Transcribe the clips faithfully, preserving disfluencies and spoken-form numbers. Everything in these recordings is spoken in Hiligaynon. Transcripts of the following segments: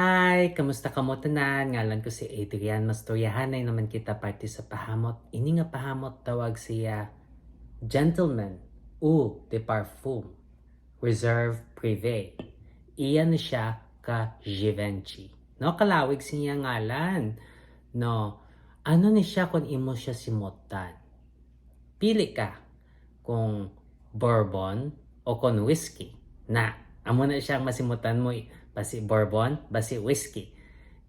Hi! Kamusta kamo tanan? Ngalan ko si Adrian. Mastoryahanay naman kita parte sa pahamot. Ini nga pahamot tawag siya Gentleman Eau de Parfum Reserve Privé. Iya ni siya ka Givenchy. No, kalawig sa iya ngalan. No, ano ni siya kung imo siya simutan? Pili ka kung bourbon o kon whiskey. Na, amo na siya ang masimutan mo, basi bourbon, basi whiskey.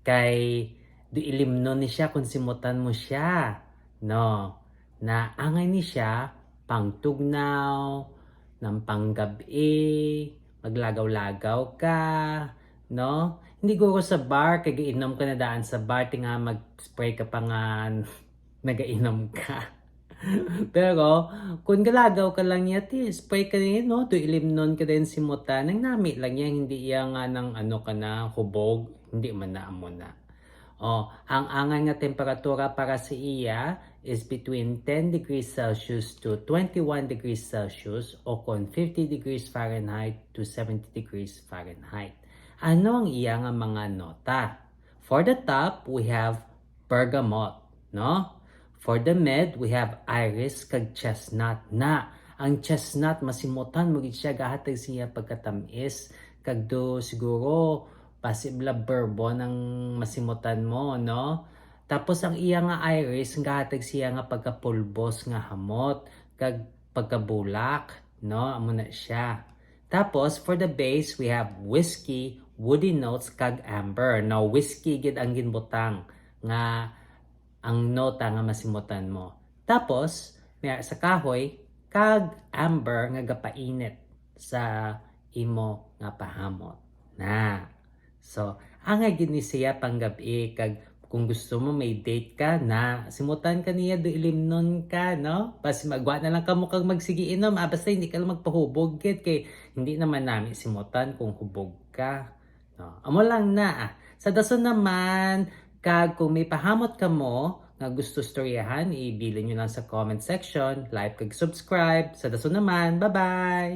Kay diilimnon ni siya kung simutan mo siya, no? Na angay ni siya pangtugnaw, nang panggab-i, maglagaw-lagaw ka, no? Hindi guro sa bar, kay giinom ka na daan sa bar, ti nga mag-spray ka pa nga nagainom ka. Pero, kung galagaw ka lang niya, ti, spray ka niya, no? Diilimnon ka din simutan. Nang nami lang niya, hindi iya nga nang ano ka na, hubog, hindi man na amo na. Oh, ang angay nga temperatura para sa iya is between ten degrees Celsius to twenty-one degrees Celsius o kon fifty degrees Fahrenheit to seventy degrees Fahrenheit. Ano ang iya nga mga nota? For the top, we have bergamot, no? For the mid, we have iris kag chestnut. Na, ang chestnut, masimutan mo gid siya, gahatag siya pagkatamis. Kag do, siguro, posible bourbon ang masimutan mo, no? Tapos ang iya nga iris, gahatag siya nga pagkapulbos nga hamot, kag pagkabulak, no? Amo na siya. Tapos, for the base, we have whiskey, woody notes, kag amber. Now, whiskey gid ang ginbutang nga ang nota nga masimutan mo. Tapos, may sa kahoy, kag amber nga gapainit sa imo nga pahamot. Na. So, angay gid ni siya panggab-i, kag kung gusto mo may date ka na, simutan ka niya, diilimnon ka, no? Basi magwa na lang kamo kag magsigi inom, ah, basta hindi ka lang magpahubog gid, kay hindi naman nami simutan kung hubog ka. No? Amo lang na, ah. Sa dason naman, kag kung may pahamot kamo nga gusto storyahan, ibilin nyo lang sa comment section, like kag subscribe. Sa dason naman, bye-bye!